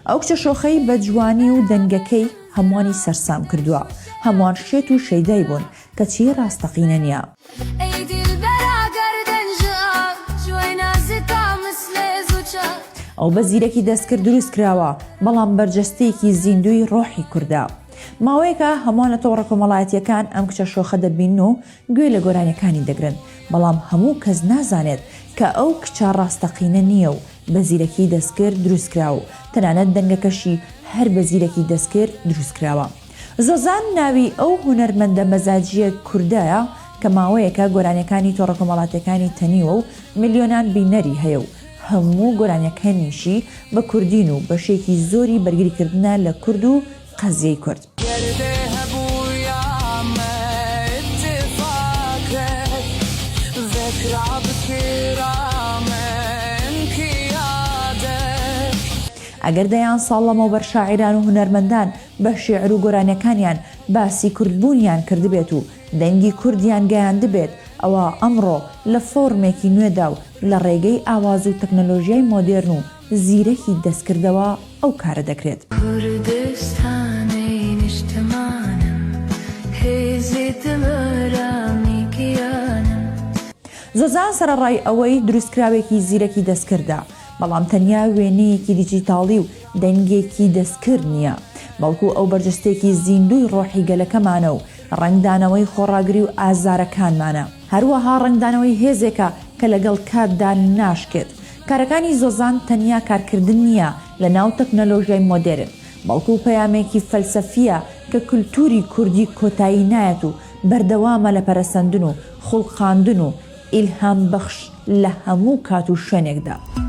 ئەو کچە شۆخەی بە جوانی و دەنگەکەی هەمووانی سەرسام کردووە، هەمووان شێت و شەیدای بوون، کەچی ڕاستەقینە نییە. ئەو بە زیرەکی دەستکرد دروست کراوە، بەڵام بەرجەستەیەکی زیندووی ڕۆحی کوردە. ماوەیەکە هەمووان لە تۆڕە کۆمەڵایەتییەکان ئەم کچە شۆخە دەبینن و گوێ لە گۆرانیەکانی دەگرن، بەڵام هەموو کەس نازانێت کە ئەو کچە ڕاستەقینە نییە و بە زیرەکی دەستکرد دروستکراوە و تەنانەت دەنگەکەشی هەر بە زیرەکی دەستکرد دروستکراوە. زۆزان ناوی ئەو هونەرمەندە مەزاجییە کوردەیە کە ماوەیەکە گۆرانیەکانی تۆڕە کۆمەڵاتیەکانی تەنیوە و ملیۆنان بینەری هەیە و هەموو گۆرانیەکانیشی بە کوردین و بەشێکی زۆری بەرگریکردنە لە کورد و قەزیەی کورد. ئەگەر دەیان ساڵ لەمەوبەر شاعیران و هونەرمەندان بە شیعر و گۆرانیەکانیان باسی کوردبوونیان کردبێت و دەنگی کوردیان گەیاندبێت، ئەوا ئەمڕۆ لە فۆرمێکی نوێدا و لە ڕێگەی ئاواز و تەکنەلۆژیای مۆدێرن و زیرەکی دەستکردەوە ئەو کارە دەکرێت. کوردستان ئەی نیشتمانم، هێزی دڵئارامی گیانم. زۆزان سەرەڕای ئەوەی دروستکراوێکی زیرەکی دەستکردە، بەڵام تەنیا وێنەیەکی دیجیتاڵی و دەنگێکی دەستکرد نییە، بەڵکو ئەو بەرجەستەیەکی زیندووی ڕۆحی گەلەکەمانە و ڕەنگدانەوەی خۆڕاگری و ئازارەکانمانە. هەروەها ڕەنگدانەوەی هێزێکە کە لەگەڵ کاتدا ناشکێت. کارەکانی زۆزان تەنیا کارکردن نییە لە ناو تەکنەلۆژیای مۆدێرن، بەڵکو پەیامێکی فەلسەفییە کە کولتووری کوردی کۆتایی نایەت و بەردەوامە لە پەرەسەندن و خوڵقاندن و ئیلهامبەخش لە هەموو کات و شوێنێکدا.